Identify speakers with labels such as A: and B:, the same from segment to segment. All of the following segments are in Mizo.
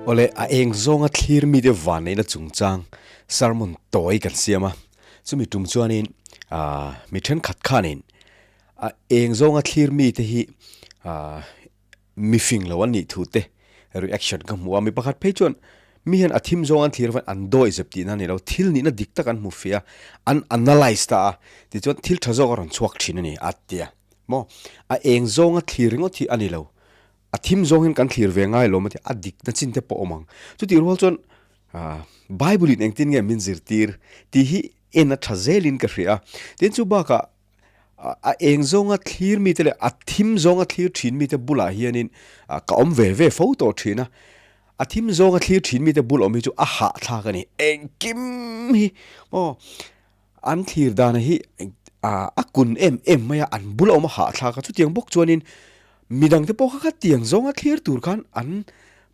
A: Awle, a eng zawnga thlir mite vanneihna chungchang sermon tawi kan siam a, chumi tum chuanin ah mi thenkhat khanin a eng zawnga thlir mite hi ah Mi fing lo an nih thu te reaction ka hmu a, mi pakhat phei chuan mi hian a thim zawng an thlir avangin an dawi zep tihna a ni lo, thil nihna dik tak an hmu fih a, an analyse ta a, tichuan thil tha zawk a rawn chhuak thin a ni a ti a, maw a eng zawnga thlir ringawt hi a ni lo, a thim zawng hian kan thlir ve ngai lo maw a dikna chin te pawh a awm ang, chutih rual chuan Bible in engtin nge min zirtir tih hi en a tha zelin ka hria a, tin chu bakah A eng zawnga thlir mite leh a thim zawnga thlir thin mite bulah hianin ka awm ve ve fo tawh thin a, a thim zawnga thlir thin mite bul awm hi chu a hahthlak a ni. Engkim hi aw an thlir dana hi a kun em em mai a, an bula awm a hahthlak a, chutiang bawk chuanin midangte pawh kha khatiang zawnga thlir tur khan an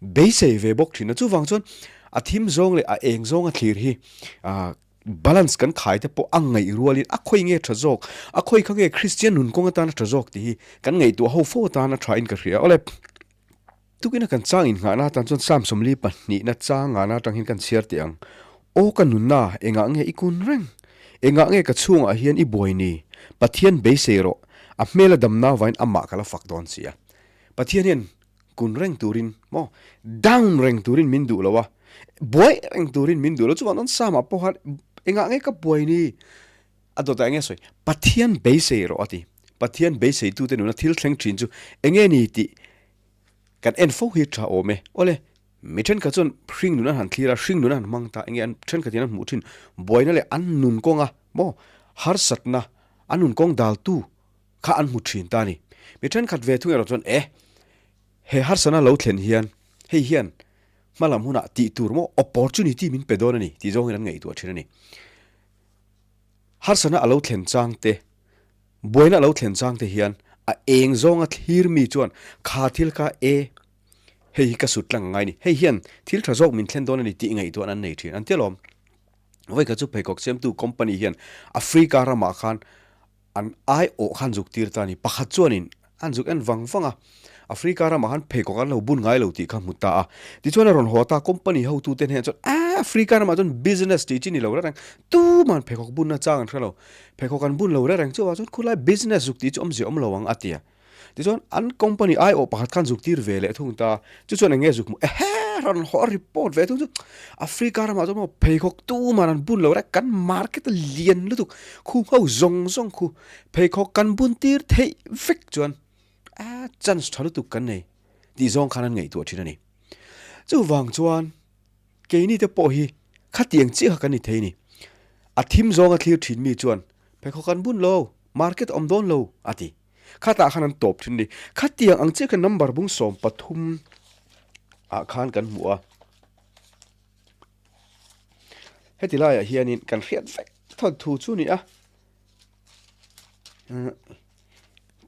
A: beisei ve bawk thin a, chuvang chuan a thim zawng leh a eng zawnga thlir hi Balance kan khai te pawh a ngaih rualin a khawi nge tha zawk, a khawi kha nge Kristian nun kawng atana tha zawk tih hi kan ngaihtuah ho fo atan a tha in ka hria. Awle, tukina kan chang innghahna atan chuan Psalm 42na chang ngahna atang hian kan chhiar teh ang. Aw ka nunna, engah nge i kun reng? Engah nge ka chhungah hian i buai ni? Pathian beisei rawh, a hmel a damna vain amah ka la fak dawn si a. Pathian hian Kun reng turin maw down reng turin min duh lo a, buai reng turin min duh lo. Chuvang chuan Psalm-ah pawh khan engah nge ka buai ni? A dawtah enge sawi? Pathian beisei rawh a ti. Pathian beiseitute nuna thil thleng thin chu enge ni tih kan en fo hi tha awm e. Awle, mi thenkhat chuan hring nun an han thlir a, hring nun an han hmang ta, enge an thenkhatin an hmuh thin buaina leh an nun kawnga maw harsatna, an nun kawng daltu kha an hmu thin ta a ni. Mi thenkhat ve thung erawh chuan e, he harsana lo thlen hian hei hian hmalam hunah tih tur maw opportunity min pe dawn a ni tih zawngin an ngaihtuah thin a ni. Harsana a lo thlen chang te, buaina a lo thlen chang te hian a eng zawnga thlir mi chuan kha thil kha e, hei hi ka sut tlang a ngai a ni, hei hian thil tha zawk min thlen dawn a ni tih ngaihtuahna an nei thin an ti alawm. Vawikhat chu pheikhawk siamtu company hian Africa ramah khan An aiawh khan zuk tir ta a ni. Pakhat chuanin an zuk en vang vang a, Africa ramah khan pheikhawk an lo bun ngai lo tih kha hmu ta a. Tichuan a rawn haw ta, company hotute hnenah chuan, Aaa, Africa ramah chuan business tih chi ni lo reng reng, tuman pheikhawk bunna chang an hre lo. Pheikhawk an bun lo reng reng chuvang chuan khulai business zuk tih chu awmzia awm lo ang a ti a. Tichuan an company aiawh pakhat khan zuk tir ve leh thung ta, chu chuan eng nge zuk hmuh ehe rawn haw report ve thung chu Africa ramah chuan maw pheikhawk tuman an bun lo rek kan market a lian lutuk khu ho zawng zawng khu pheikhawk kan bun tir theih vek chuan a chance tha lutuk kan nei tih zawng khan an ngaihtuah thin a ni. Chuvang chuan keini te pawh hi khatiang chiah kha kan ni thei a ni. A thim zawnga thlir thin mi chuan pheikhawk an bun lo, market a awm dawn lo a ti. Khatah khan an tawp thin a ni. Khatiang ang chiah kha number bung 13 ah khan kan hmu a. Heti laiah hianin kan hriat vek thawn thu chu ni a.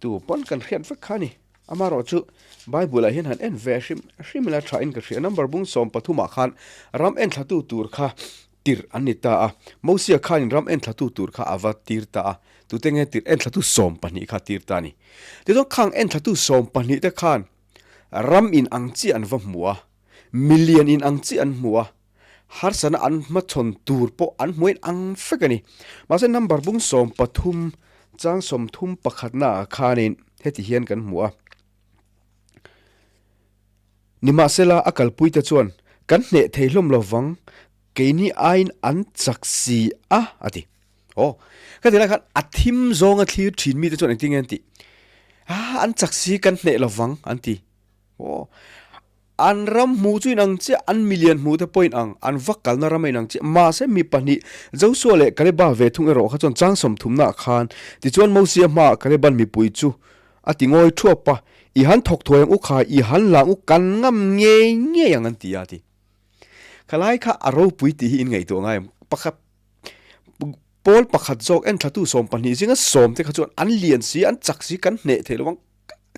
A: Tu pawn kan hriat vek kha a ni. Amaherawh chu Bible ah hian han en ve hrim hrim ila tha in ka hria. Number bung 13 ah khan ram enthlatu tur kha Tirh an ni ta a, Mosia khanin ram enthlatu tur kha a va tir ta a, tute nge tirh enthlatu 12 kha a tir ta a ni. Tichuan khang enthlatu 12 te khan ram in ang chiah an va hmu a, milian in ang chiah an hmu a, harsatna an hmachhawn tur pawh an hmuin ang vek a ni. Mahse number bung 13 chang 31 naah khanin heti hian kan hmu a. Nimahsela, a kalpuite chuan, Kan hneh thei hlawm lo vang, keini aiin an chak si a, a ti. Aw, ka ti lai khan a thim zawnga thlir thin mite chuan engtin nge an tih? Ah, an chak si, kan hneh lo vang, an ti. Aw, an ram hmuh chu inang chiah, an milian hmuh te pawh inang, an va kalna ram a inang chiah. Mahse, mi pahnih, Joshua leh Kaleba ve thung erawh kha chuan chang 30 naah khan, tichuan Mosia hmaah Kaleban mipui chu A ti ngawi thuap a, I han thawk thuai ang u kha, i han la ang u, kan ngam ngei ngei ang an ti a, a ti. Khalai kha a ropui tih hi in ngaihtuah ngai em? Pakhat, pawl pakhat zawk enthlatu 12 zinga sawm te kha chuan an lian si, an chak si, kan hneh thei lo ang,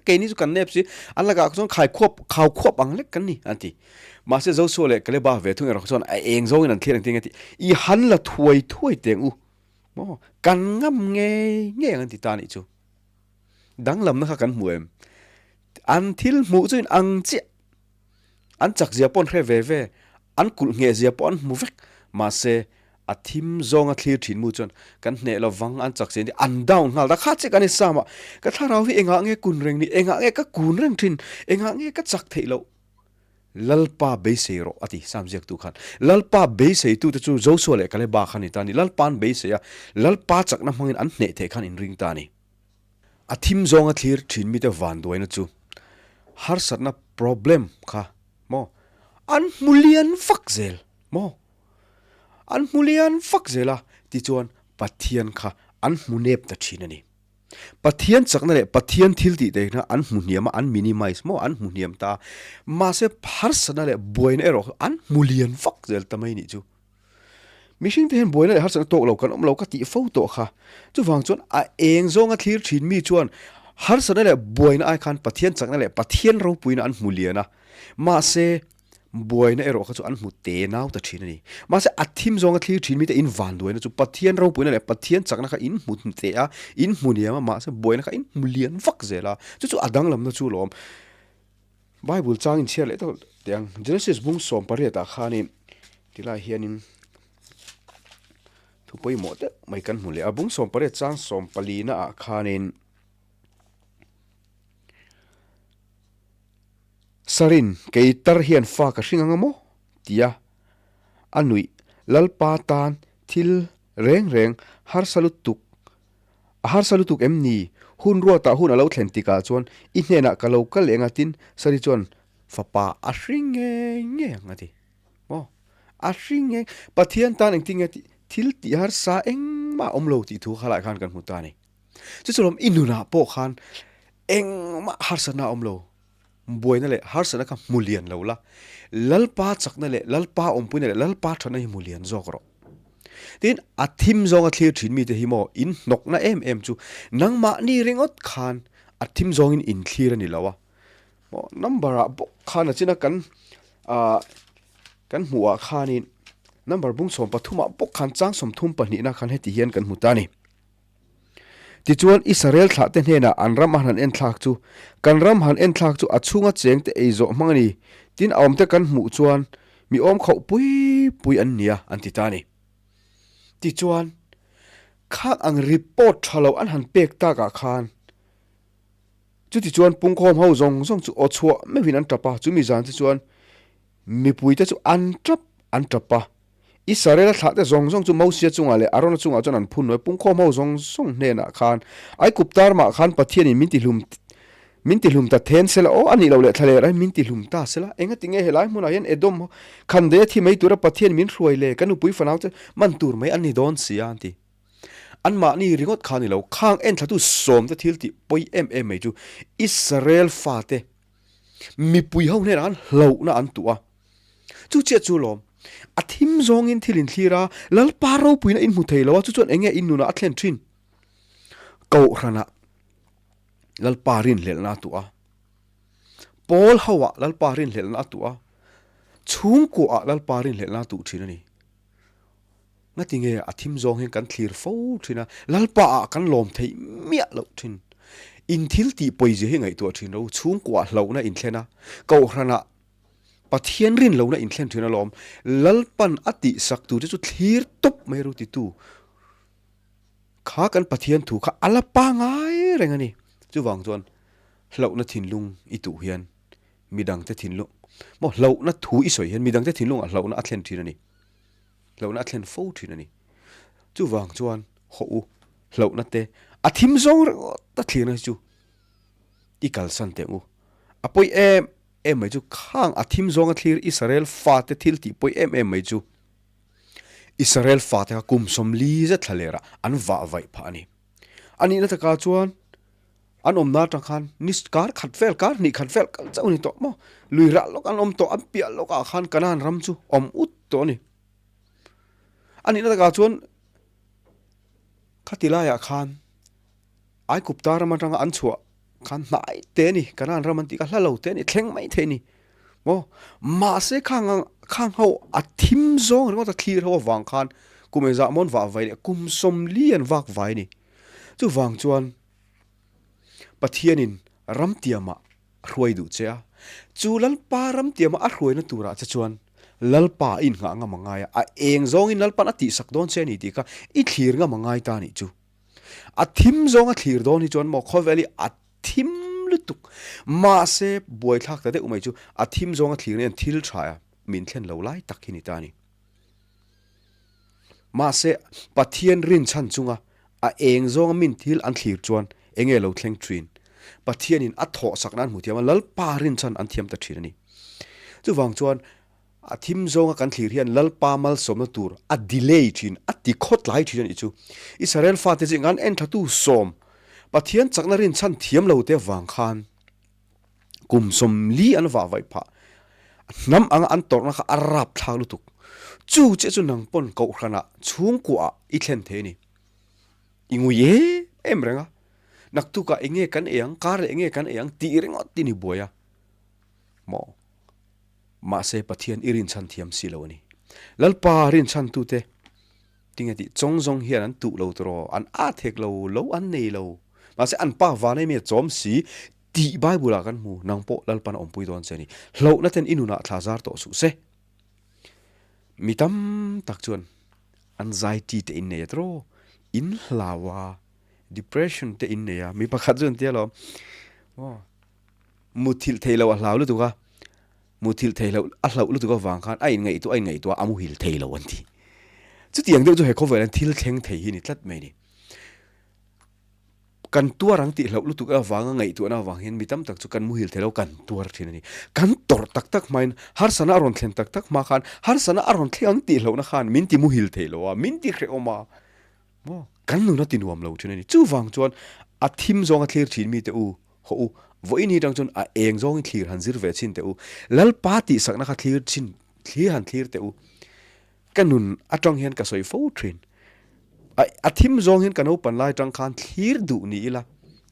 A: keini chu kan nep si, an lakah kha chuan khai khuap, khau khuap ang lek kan ni, an ti. Mahse Joshua leh Kaleba ve thung erawh kha chuan a eng zawngin an thlir ang ti nge ti, I han la thuai thuai teng u, maw, kan ngam ngei ngei ang an ti ta a nih chu. Danglamna kha kan hmu em? An thil hmuh chu in ang chiah. An chak zia pawh an hre ve ve, an kulh ngheh zia pawh an hmu vek. Mahse, a thim zawnga thlir thin mu chuan kan hneh lo vang an chak zia an down nghal ta. Kha chiah kan insam a, ka thlarau hi engah nge kun reng ni, engah nge ka kun reng thin, engah nge ka chak theih loh? Lalpa beisei rawh a ti Sam ziaktu khan. Lalpa beiseitute chu Joshua leh Kaleba khan ni ta a ni. Lalpa an beisei a, Lalpa chakna hmangin an hneh theih khan inring ta a ni. A thim zawnga thlir thin mite vanduaina chu harsatna problem kha maw an hmu lian vak zel maw an hmu lian vak zel a tichuan Pathian kha an hmu nep ta thin a ni. Pathian chakna leh Pathian thil tih te kha an hmu hniam a an minimize maw an hmu hniam ta a mahse harsatna leh buaina erawh an hmu lian vak zel ta mai nih chu. Mihring te hian buaina leh harsatna tawk lo kan awm lo ka tih fo tawh kha. Chuvang chuan a eng zawnga thlir thin mi chuan harsatna leh buaina ai khan Pathian chakna leh Pathian ropuina an hmu lian a. Mahse, buaina erawh kha chu an hmu te nau ta thin a ni. Mahse, a thim zawnga thlir thin mite in vanduaina chu Pathian ropuina leh Pathian chakna kha in hmu te a, in hmu niam a, mahse buaina kha in hmu lian vak zel a. Chu chu a danglamna chu lawm. Bible chang in chhiar leh deuh teh ang. Genesis bung 18 ah khanin tilai hianin thu pawimawh deuh mai kan hmu leh a. Bung 18 chang 14 na ah khanin Sarin kei tar hian fa ka hring anga maw? tia a nuih Lalpa tan thil reng reng harsa lutuk A harsa lutuk em ni? Hun ruatah hun a lo thlen tikah chuan i hnenah ka lo kal eng a tin Sari chuan fapa a hring ngei ngei ang a ti. Maw? A hring ngei. Pathian tan engtin nge tih thil tih harsa engmah a awm lo tih thu khalai khan kan hmu ta a ni. Chu chu lawm i nunah pawh khan engmah harsatna a awm lo. Buaina leh harsatna kha hmu lian lo la, Lalpa chakna leh Lalpa awmpuina leh Lalpa thatna hi hmu lian zawk rawh. Tin, a thim zawnga thlir thin mite hi maw in hnawkna em em chu nangmahni ringawt khan a thim zawngin in thlir a ni lo a. Maw number ah bawk khan a china kan ah kan hmuh ah khanin number bung 13 ah bawk khan chang 32 na khan heti hian kan hmu ta a ni. Tichuan, Israel thlahte hnenah an ram a han enthlak chu, Kan ram han enthlak chu a chhunga chengte ei zawh hmang a ni, tin a awmte kan hmuh chuan mi awm khauh pui pui an nia, an ti ta a ni. Tichuan, khang ang report tha lo an han pek takah khan, chutichuan pungkhawm ho zawng zawng chu aw chhuah meuhin an tap a, chumi zan te chuan mipuite chu an tap an tap a. Israela thlahte zawng zawng chu Mosia chungah leh Arona chungah chuan an phun nuai. Pungkhawm ho zawng zawng hnenah khan, Aigupta ramah khan Pathianin min tihlum min tihlum ta then sela aw, a nih loh leh thla leh rain min tihlum ta sela. Engati nge helai hmunah hian Edom khan dei a thi mai tura Pathian min hruai le, ka nupui fanau chu man tur mai an ni dawn si a, an ti. Anmahni ringawt kha a ni lo, khang enthlatu sawmte thil tih pawi em em mai chu Israel fate Mipui ho hnenah khan hlauhna an tuah a, chu chiah chu lawm. A thim zawngin thil in thlir a, Lalpa ropuina in hmu thei lo a, chu chuan enge in nunah a thlen thin? Kohhranah Lalpa rinhlelhna a tuah a, Pawl hoah Lalpa rinhlelhna a tuah a, chhungkuaah Lalpa rinhlelhna a tuh thin a ni. Ngati nge a thim zawng hian kan thlir fo thin a, Lalpa ah kan lawm theih miah loh thin. In thil tih pawizia hi ngaihtuah thin ro, chhungkuah hlauhna in thlen a, Kohhranah Pathian rin lohna in thlen thin alawm, Lalpan a tih sak tur te chu thlir tawp mai ro titu kha kan Pathian thu kha a la pangai reng a ni. Chuvang chuan hlauhna thinlung i tuh hian midangte thinlung maw hlauhna thu i sawi hian midangte thinlungah hlauhna a thlen thin a ni. Hlauhna a thlen fo thin a ni. Chuvang chuan hawh u, hlauhna te a thim zawng ringawt a thlirna hi chu i kalsan teh u. A pawi em em mai chu khang a thim zawng a thlir Israel fate thil tih pawi em em mai chu Israel fate kha kum 40 zet thla lerah an vah vaih phah a ni. A nihna takah chuan an awmna atang khan ni kar khat vel kar hnih khat vel kal chauh a ni tawh maw? Lui rah lawk an awm tawh an piah lawkah khan Kanaan ram chu awm ut tawh a ni. A nihna takah chuan khati laiah khan Aigupta ram atanga an chhuah khan hnai te a ni, Kanaan ram an tih kha hla lo te a ni, thleng mai thei a ni maw? Mahse khang ang khang ho a thim zawng ringawt a thlir ho avang khan kum engzah mawn vah vai leh kum 40 an vak vai a ni. Chuvang chuan. Pathianin ramtiamah a hruai duh che a, chu Lalpa ramtiama a hruaina turah che chuan Lalpa i inngah ngam a ngai a, a eng zawngin Lalpan a tihsak dawn che a ni tih kha i thlir ngam a ngai ta a nih chu. A thim zawng a thlir dawn hi chuan maw khawvel hi a thim lutuk. Mahse buaithlak ta deuh mai chu a thim zawng a thlir hian thil tha min thlen lo lai tak hi ni ta a ni. Mahse Pathian rinchhan chunga a eng zawnga min thil an thlir chuan enge lo thleng thin? Pathianin a thawhsakna an hmu thiam a, Lalpa rinchhan an thiam ta thin a ni. Chuvang chuan A thim zawnga kan thlir hian Lalpa malsawmna tur a delay thin, a ti khawtlai thin a nih chu. Israel fate zingah an enthlatu sawm, Pathian chakna rinchhan thiam lo te avang khan kum 40 an vah vaih phah. Hnam anga an tawrhna kha a rapthlak lutuk. Chu chiah chu nang pawn kohhranah chhungkuaah i thlen thei a ni. I ngui em em reng a, naktukah eng nge kan ei ang, kar leh eng nge kan ei ang tih ringawt i ni buai a maw? Mahse Pathian i rinchhan thiam si lo a ni. Lalpa rinchhantute tinge tih chawng zawng hian an tuh lo tawh, an at hek lo, lo an nei lo. Mahse an pa van em i a chawm si tih Bible ah kan hmu, nang pawh Lalpan a awmpui dawn che a ni. Hlauhna ten i nunah thla zar tawh suh se. Mi tam tak chuan anxiety te in nei a tawh, in hlau a, depression te in nei a, mi pakhat chu an tia lo, aw. Muthilh theih loh a hlau lutuk a, muthilh theih loh a hlauh lutuk avang khan a inngaihtuah a inngaihtuah a muhil thei lo an ti. Chutiang deuh chu he khawvel hian thil thleng thei hi ni tlat mai a ni. Kan tuar ang tih hlauh lutuk avanga ngaihtuahna avang hian mi tam tak chu kan muhil thei lo kan tuar thin a ni. Kan tawrh tak tak hmain harsana a rawn thlen tak tak hma khan harsana a rawn thleng ang tih hlauhna khan min ti muhil thei lo a, min ti hrehawm a. Maw? Kan nun a ti nuam lo thin a ni. Chuvang chuan a thim zawnga thlir thin mite u, hawh u, vawiin hi tang chuan a eng zawngin thlir han zir ve chhin teh u. Lalpa tihsakna kha thlir chhin, thlir han thlir teh u. Ka nun atang hian ka sawi fo thin. A, a thim zawng hian ka naupan lai atang khan thlir duh ni ila,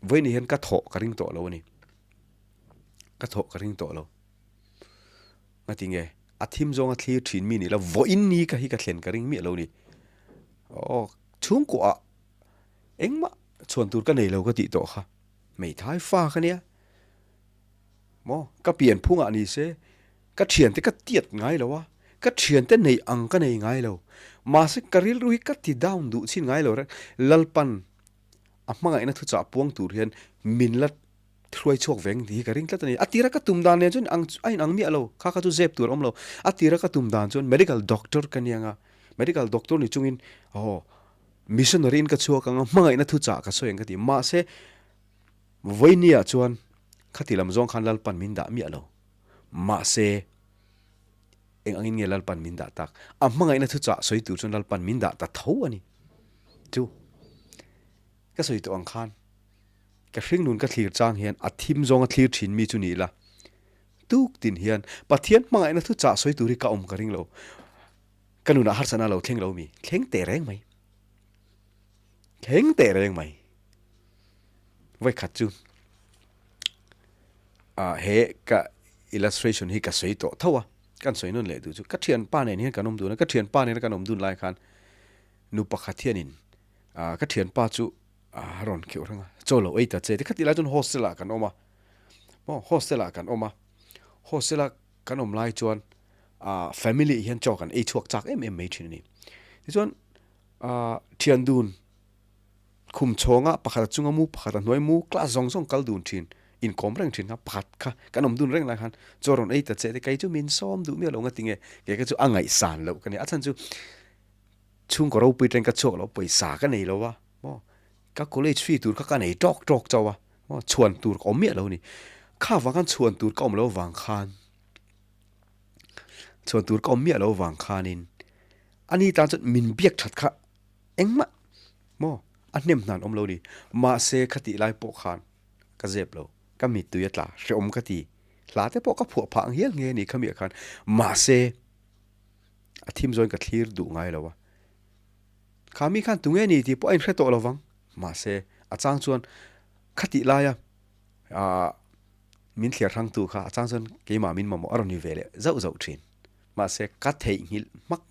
A: vawiin hian ka thawh ka ring tawh lo a ni. Ka thawh ka ring tawh lo. Ngati nge? A thim zawnga thlir thin mi ni la, vawiin ni ka hi ka thlen ka ring miah lo ni. Aw, chhungkuah engmah chhuan tur ka nei lo ka tih tawh kha. Hmeithai fa ka nia. Maw, ka pian phungah ni se, ka thiante ka tiat ngai lo a, ka thiante nei ang ka nei ngai lo. Mahse ka rilru hi ka ti down duh chin ngai lo reng. Lalpan a hmangaihna thuchah puang tur hian min la Hruai chhuak veng tih hi ka ring tlat a ni. A tira ka tum dan nen chuan ang a inang miah lo, kha kha chu zep tur a awm lo. A tira ka tum dan chuan medical doctor ka ni ang a, medical doctor ni chungin aw missionary in ka chhuak ang a, hmangaihna thuchah ka sawi ang ka ti. Mahse, vawinia chuan khati lam zawng khan Lalpan min dah miah lo. Mahse, eng angin nge Lalpan min dah tak? A hmangaihna thuchah sawi tur chuan Lalpan min dah ta tho a ni. Chu ka sawi tawh ang khan. Ka hringnun ka thlir chang hian a thim zawnga thlir thin mi chu ni ila, tuk tin hian Pathian hmangaihna thu chah sawi tur hi ka awm ka ring lo. Ka nunah harsatna lo thleng lo mi, thleng teh reng mai. Thleng teh reng mai. Vawikhat chu ah he ka illustration hi ka sawi tawh tho a, kan sawi nawn leh duh chu ka thianpa nen hian kan awm dun a, ka thianpa nena kan awm dun lai khan nu pakhat hianin ah ka thianpa chu A rawn kheuh reng a, chaw lo ei ta che ti khatih lai chuan hostel ah kan awm a, maw hostel ah kan awm a, hostel a kan awm lai chuan ah family hian chaw kan ei chhuak chak em em mai thin a ni. Tichuan ah thian dun khum chhawng ah pakhat a chunga mu pakhat a hnuai mu class zawng zawng kal dun thin inkawm reng thin kha pakhat kha kan awm dun reng lai khan chaw rawn ei ta che ti kei chu min sawm duh miah lo nga tinge kei kha chu a ngaihsan loh ka ni a chhan chu chhungkaw ropui atangin ka chhuak lo pawisa ka nei lo a. Maw? Ka college fee tur kha ka nei tawk tawk chauh a, maw? Chhuan tur ka awm miah lo a ni. Kha vang khan chhuan tur ka awm lo vang khan, chhuan tur ka awm miah lo vang khanin ani tan chuan min biak that kha engmah maw a hnem hnan awm lo a ni. Mahse khatih lai pawh khan ka zep lo, ka mittui a tla, hrehawm ka ti. Hla te pawh ka phuah phah ang hial nghe a ni khamiah khan. Mahse a thim zawin ka thlir duh ngai lo a. Kha mi khan tunge ni tih pawh a inhre tawh lo vang. Mahse, a chang chuan khatih laia aah min thliar hrangtu kha a chang chuan keimah min mamawh a rawn ni ve leh zauh zauh thin. Mahse, ka theihnghilh hmak.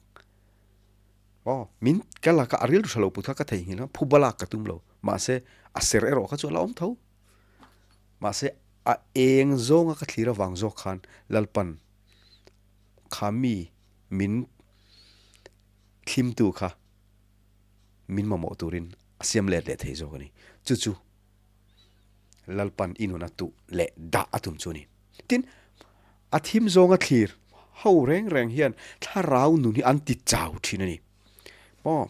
A: Aw, min ka laka a rilru tha lo put kha ka theihnghilh a, phuba lak ka tum lo. Mahse, a ser erawh kha chu a la awm tho. Mahse a eng zawnga ka thlir avang zawk khan Lalpan kha mi min thlimtu kha min mamawh turin a siam let leh thei zawk a ni. Chu chu Lalpan i nuna tuh leh dah a tum chu a ni. Tin, a thim zawnga thlir ho reng reng hian thlarau nun hi an ti chau thin a ni. Maw?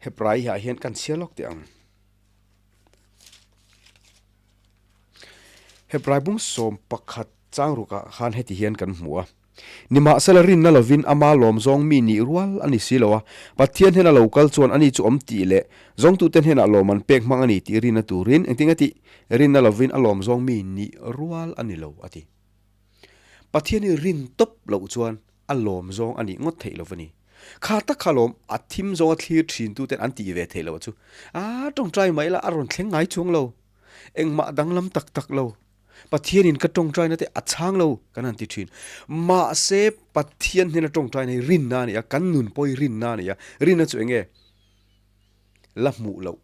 A: Hebrai ah hian kan chhiar lawk teh ang. Hebrai bung 11 chang rukah khan heti hian kan hmu a. Nimahsela rinna lovin ama lawm zawng mi nih rual a ni si lo a, Pathian hnena lo kal chuan ani chu awm tih leh zawngtute hnenah lawm an pek hmang a ni tih rinna turin engtin a tih? Rinna lovin a lawm zawng mi nih rual a ni lo a ti. Pathian hi rin tawp loh chuan a lawm zawng a nih ngawt theih lo va ni. Kha tak kha lawm a thim zawnga thlir thin tuten an tih ve theih loh chu a tawngtai mai la a rawn thleng ngai chuang lo. Engmah danglam tak tak lo. Pathianin ka tawngtaina te a chhang lo kan han ti thin. Mahse Pathian hnena tawngtaina hi rinna a ni a, kan nun pawh hi rinna a ni a. Rinna chu eng nge? La hmuh loh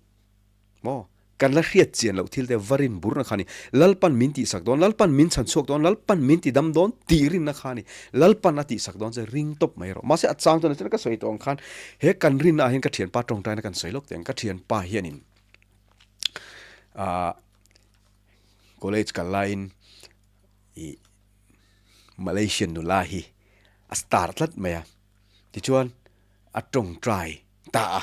A: maw? Kan la hriat chian loh thil te va rin burna kha a ni. Lalpan min tihsak dawn, Lalpan min chhan chhuak dawn, Lalpan min ti dam dawn tih rinna kha a ni. Lalpan a tihsak dawn che ring tawp mai rawh. Mahse a chang chuan ka sawi tawh ang khan he kan rinna ah hian ka thianpa tawngtaina kan sawi lawk teh ang. Ka thianpa hianin ah college kal laiin ih Malaysian nula hi a star tlat mai a. Tichuan a tawngtai ta a.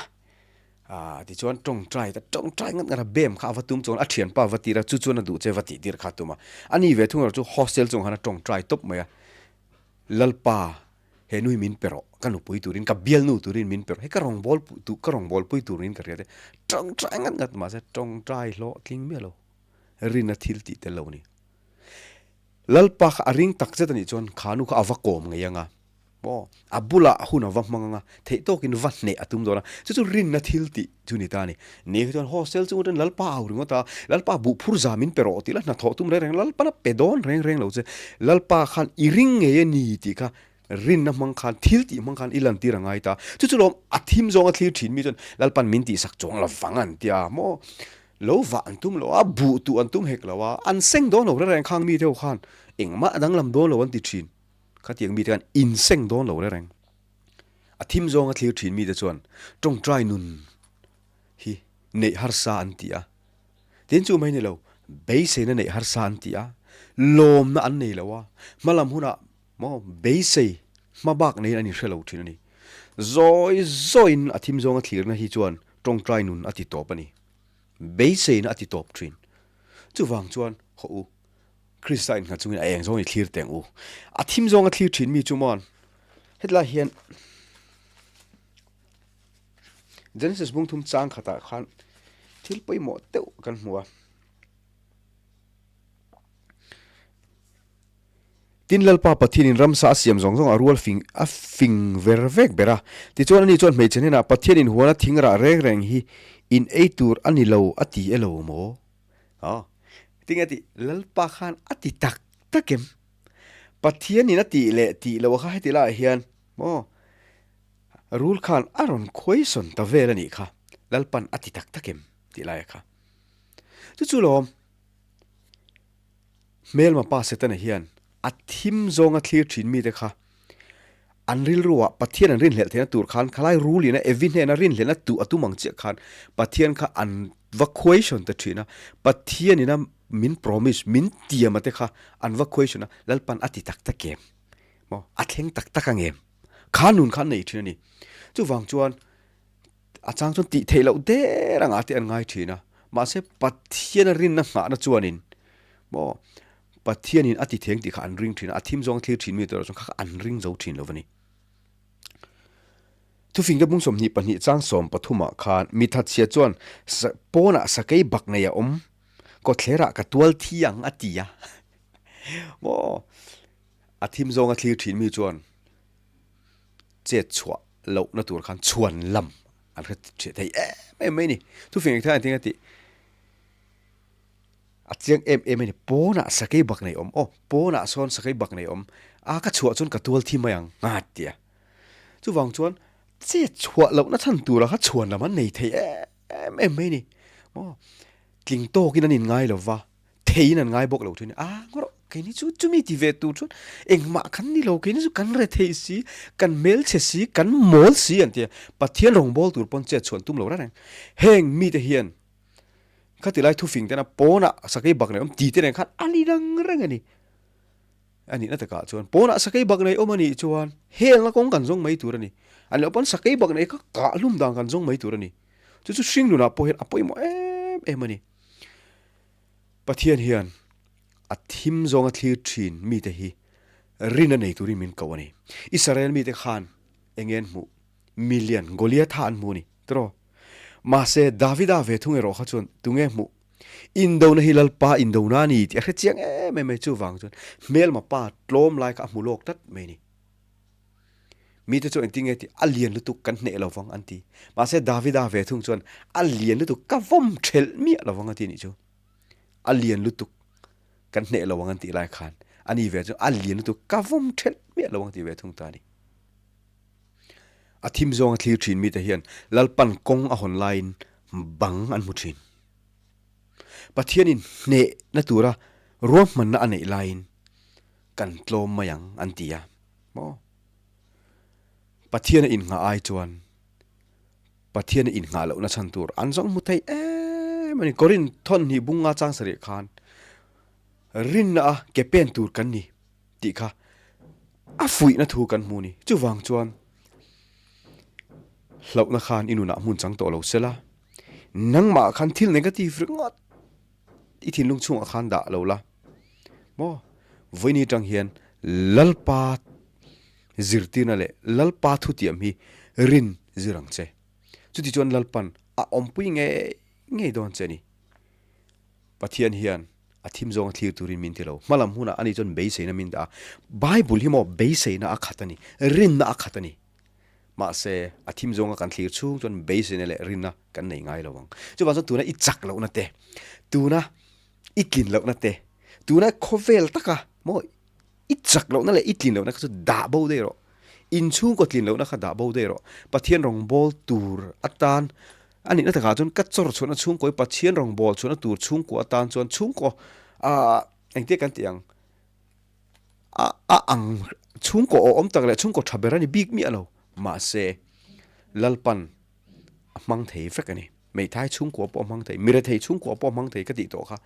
A: Aaa tichuan tawngtai ta tawngtai ngat ngat a bem kha a va tum chuan a thianpa va tir a chu chuan a duh che va tih tir kha a tum a. A ni ve thung erawh chu hostel chungah khan a tawngtai tawp mai a. Lalpa he nu hi min pe rawh ka nupui turin ka bialnu turin min pe rawh hei ka rawngbâwl ka rawngbâwlpui turin ka hria te tawngtai ngat ngat mahse tawngtai hlawhtling miah lo rin a thil tih tel lo a ni. Lalpa kha a ring tak zet a nih chuan kha nu kha a va kawm ngei ang a. Maw? A bulah hun a va hmang ang a, theih tawkin va hneh a tum dawn a, chu chu rinna thil tih chu ni ta a ni. Ni kha chuan hostel chung atangin Lalpa au ringawt a, Lalpa buh phur za min pe rawh tih la hnathawh tum reng reng Lalpa la pe dawn reng reng lo che. Lalpa khan i ring ngei a ni tih kha rinna hmang khan thil tih hmang khan i lantir a ngai ta. Chu chu lawm a thim zawng a thlir thin mi chuan Lalpan min tihsak chuang lo vang an tia maw? Lo vah an tum lo a, buh tuh an tum hek lo a, an seng dawn lo reng reng khang mi deuh khan engmah danglam dawn lo an ti thin. Khatiang mite khan inseng dawn lo reng. A thim zawnga thlir thin mite chuan tawngtai nun hi neih harsa an ti a. Tin chu mai ni lo, beiseina neih harsa an ti a, lawmna an nei lo a, hmalam hunah maw beisei hma bak neiin an inhre lo thin a ni. Zawi zawiin a thim zawnga thlirna hi chuan tawngtai nun a ti tawp a ni. Beiseina a ti tawp thin. Chuvang chuan hawh u. Krista innghat chungin a eng zawng i thlir teng u. A thim zawng a thlir thin mi chu mawn. Hetlai hian Genesis bung thum chang khatah khan thil pawimawh deuh kan hmu a. Tin Lalpa Pathianin ramsa a siam zawng zawng a rual fing a fing ver vek ber a. Tichuan ani chuan hmeichhe hnenah Pathianin huana thing rah reng reng hi in ei tur a ni lo a ti elo maw? Aw, tinge tih Lalpa khan a ti tak tak em? Pathianin a tih leh tih loh kha heti laiah hian maw rul khan a rawn khuaisawn ta vel a nih kha, Lalpan a ti tak tak em tih laia kha. Chu chu lawm hmelma pa Setana hian a thim zawnga thlir thin mite kha an rilruah Pathian an rinhlelh theihna tur khan khalai rulin a Evi hnena rinhlelhna tuh a tum ang chiah khan Pathian kha an va question ta thin a, Pathianin a min promise, min tiam a te kha an va question a, Lalpan a ti tak tak em? Maw? A thleng tak tak ang em? Kha nun kha an nei thin a ni. Chuvang chuan A chang chuan tih theih loh der anga te an ngai thin a, mahse Pathian a rinna nghahna chuanin maw Pathianin a ti theng tih kha an ring thin a, a thim zawng thlir thin mi tur chuan kha kha an ring zo thin lo a ni. Thufingte bung 22 chang 13 ah khan mi thatchhia chuan pawnah sakei bak nei a awm, kawtthlerah ka tual thi ang a ti a, maw a thim zawng a thlir thin mi chuan chet chhuah lohna tur khan chhuan lam an hre thei em em mai a ni. Thufing eng thai an ti nga tih a chiang em em a ni. Pawnah sakei bak nei awm, aw pawnah sawn sakei bak nei awm, a ka chhuah chuan ka tual thi mai ang nga ti a. Chuvang chuan chet chhuah lohna chhan tura kha chhuan lam an nei thei em em mai a ni. Maw. Tling tawkin an inngai lo va, theiin an ngai bawk lo thin. A, ngaw rawh, keini chu chumi ti ve tur chuan engmah kan ni lo, keini chu kan rethei si, kan hmelchhe si, kan mawl si an ti a. Pathian rawngbâwl tur pawn chet chhuan tum lo reng reng. Heng mite hian khati lai thufing tena pawnah sakei bak nei awm ti te nen khan a ni reng reng a ni. A nihna takah chuan pawnah sakei bak nei awm a nih chuan helna kawng kan zawng mai tur a ni. A nih loh pawn sakei bak nei kha kah hlum dan kan zawng mai tur a ni. Chu chu hring nunah pawh hian a pawimawh em em a ni. Pathian hian a thim zawnga thlir thin mite hi rin a nei turin min ko a ni. Israel mite khan eng nge an hmuh? Milian Goliatha an hmu a ni tiraw? Mahse Davida ve thung erawh kha chuan tunge hmuh? Indona hi Lalpa indona a ni tih a hre chiang em em mai. Chuvang chuan hmelma pa tlawm lai kha a hmu lawk tlat mai a ni. Mite chu engtin nge tih a lian lutuk kan hneh lo vang an ti. Mahse Davida ve thung chuan a lian lutuk ka vawm thelh miah lo vang a ti nih chu. A lian lutuk kan hneh lo vang an tih lai khan ani ve chu a lian lutuk ka vawm thelh miah lo vang a ti ve thung ta a ni. A thim zawng a thlir thin mite hian Lalpan kawng a hawn laiin bang an hmu thin. Pathianin hnehna tura ruahmanna a neih laiin kan tlawm mai ang an ti a maw? Pathiana innghah ai chuan Pathiana innghah lohna chhan tur an zawng hmu thei em a ni. Korin thawn hnih bunga chang sarih khan rinna a ke pen tur kan ni tih kha a fuihna thu kan hmu a ni. Chuvang chuan hlauhna khan i nunah hmun chang tawh lo sela, nangmah khan thil negative ringawt I thinlung chhungah khan dah lo la maw? Vawiin atang hian Lalpa zirtirna leh Lalpa thutiam hi rin zir ang che. Chuti chuan Lalpan a awmpui ngei ngei dawn che a ni. Pathian hian a thim zawnga thlir turin min ti lo. Hmalam hunah ani chuan beiseina min dah a. Bible hi maw beiseina a khat a ni, rinna a khat a ni. Mahse, a thim zawnga kan thlir chhung chuan beiseina leh rinna kan nei ngai lo ang. Chuvang chuan tuna i chak lohna te, tuna i tlin lohna te, tuna khawvel taka maw i chak lohna leh i tlin lohna kha chu dah bo daih rawh. Inchhungkaw tlin lohna kha dah bo daih rawh. Pathian rawngbâwl tur atan a nihna takah chuan ka chawr chhuahna chhungkaw hi Pathian rawngbâwl chhuahna tur chhungkaw atan chuan chhungkaw ah engtia kan tih ang? A a ang chhungkaw awm tak leh chhungkaw tha ber a ni bik miah lo. Mahse, Lalpan a hmang thei vek a ni. Hmeithai chhungkua pawh a hmang thei, mirethei chhungkua pawh a hmang thei ka tih tawh kha.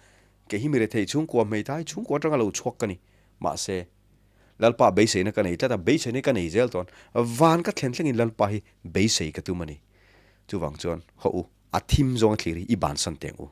A: Kei hi mirethei chhungkua, hmeithai chhungkua atanga lo chhuak ka ni. Mahse, Lalpa beiseina ka nei tlat a, beiseina ka nei zel tawn. Van ka thlen thlengin Lalpa hi beisei ka tum a ni. Chuvang chuan, haw u, a thim zawnga thlir hi i bansan teng u.